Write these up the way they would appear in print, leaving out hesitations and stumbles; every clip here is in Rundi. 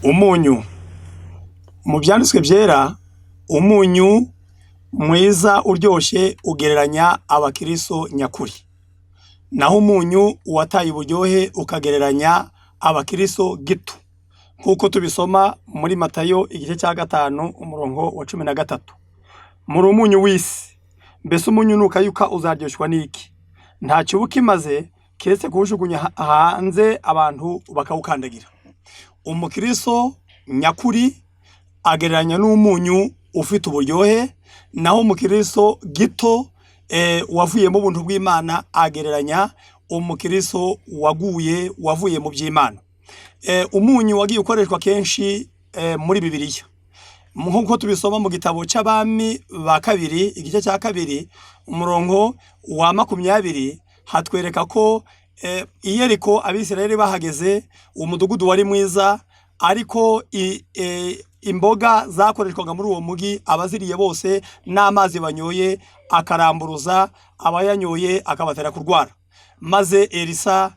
Umunyu mu Byanditswe Byera, umunyu mwiza uryoshye ugereranya abakristo nyakuri, naho umunyu wataye uburyohe ukagereranya abakristo gito, nk'uko tubisoma muri Matayo igice cya 5 umurongo wa 13. Muri umunyu w'isi, mbese umunyu nukayuka uzaryoshywa n'iki? Ntacyo uba ukimaze keretse kuwujugunya hanze abantu bakawukandagira. Umukristo nyakuri agereranya n'umunyu ufite uburyohe, naho umukristo gito wavuyemo ubuntu bw'Imana agereranya umukristo waguye, wavuye mu by'Imana. Umunyu wagiye ukoreshwa kenshi muri Bibiliya, nk'uko tubisoma mu gitabo cy'Abami ba Kabiri igice cya 2 umurongo wa 20, hatwereka ko i Yeriko Abisirayeli bahageze, umudugudu wari mwiza, ariko imboga zakoreshwaga muri uwo mugi abaziriye bose n'amazi banyoye akaramburuza abayanyoye akabatera kurwara. Maze Elisa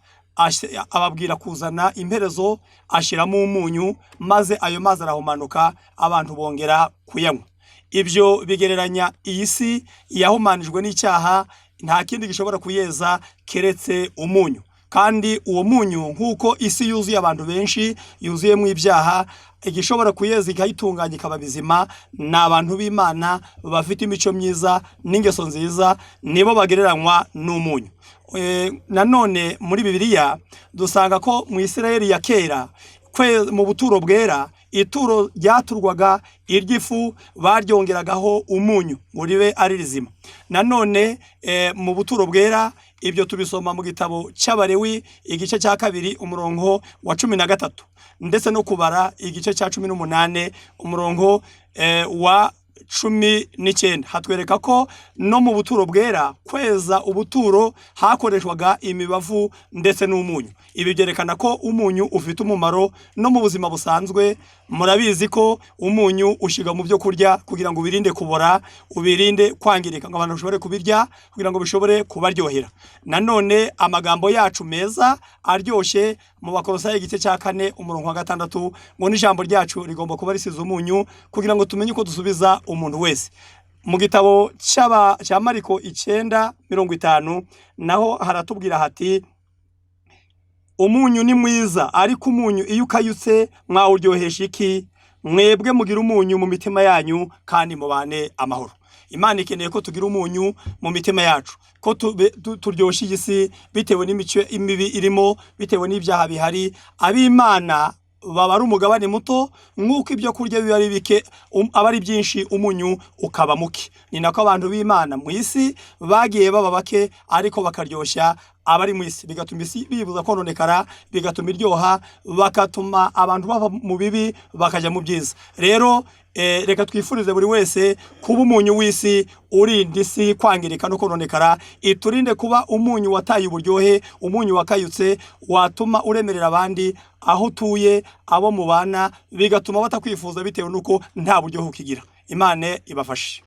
ababwira kuzana imperezo, ashyiramo umunyu, maze ayo mazi arahumanuka, abantu bongera kuyanywa. Ibyo bigereranya iyi si yahumanijwe n'icyaha, nta kindi gishobora kuyeza keretse umunyu. Kandi uwo munyu, nk'uko isi yuzuye abantu benshi yuzuyemo ibyaha, igishobora kuyeza ikayitunganya ikaba bizima ni abantu b'Imana bafite imico myiza n'ingeso nziza, nibo bagereranywa n'umunyu. Nanone muri Bibiliya dusanga ko mu Isirayeli ya kera, mu buturo bwera, ituro ryaturwaga iry'ifu baryongeragaho umunyu ngo ribe ari rizima. Nanone mu buturo bwera, ibyo tubisoma mu gitabo cy'Abalewi igice cya 2 umurongo wa 13, ndetse no Kubara igice cya 18 umurongo wa 19, hatwereka ko no mu buturo bwera, kweza ubuturo, hakoreshwaga imibavu ndetse n'umunyu. Ibi byerekana ko umunyu ufite umumaro no mu buzima busanzwe. Murabizi ko umunyu ushyirwa mu byo kurya kugira ngo ubirinde kubora, ubirinde kwangirika, ngo abantu bashobore kubirya, kugira ngo bishobore kubaryohera. Nanone amagambo yacu meza aryoshye, mu Bakolosayi igice cya 4 umurongo wa 6, ngo n'ijambo ryacu rigomba kuba risize umunyu kugira ngo tumenye uko dusubiza umuntu wese. Mu gitabo cya Mariko 9:50 naho haratubwira hati: "Umunyu ni mwiza, ariko umunyu iyo ukayutse mwawuryohesha iki? Mwebwe mugira umunyu mu mitima yanyu kandi mubane amahoro." Imana ikeneye ko tugira umunyu mu mitima yacu, ko turyoshya iyi si bitewe n'imico mibi irimo, bitewe n'ibyaha bihari. Ab'Imana baba ari umugabane muto, nk'uko ibyo kurya biba ari bike, aba ari byinshi, umunyu ukaba muke, ni nako abantu b'Imana mu isi bagiye baba bake, ariko bakaryoshya abari mu isi, bigatuma isi bibuza kononekara, bigatuma iryoha, bakatuma abantu bava mu bibi bakajya mu byiza. Rero reka twifurize buri wese kuba umunyu w'isi urinda isi kwangirika no kononekara. Iturinde kuba umunyu wataye uburyohe, umunyu wakayutse watuma uremerera abandi aho utuye, abo mubana, bigatuma batakwifuza bitewe n'uko nta buryohe ukigira. Imana ibafashe.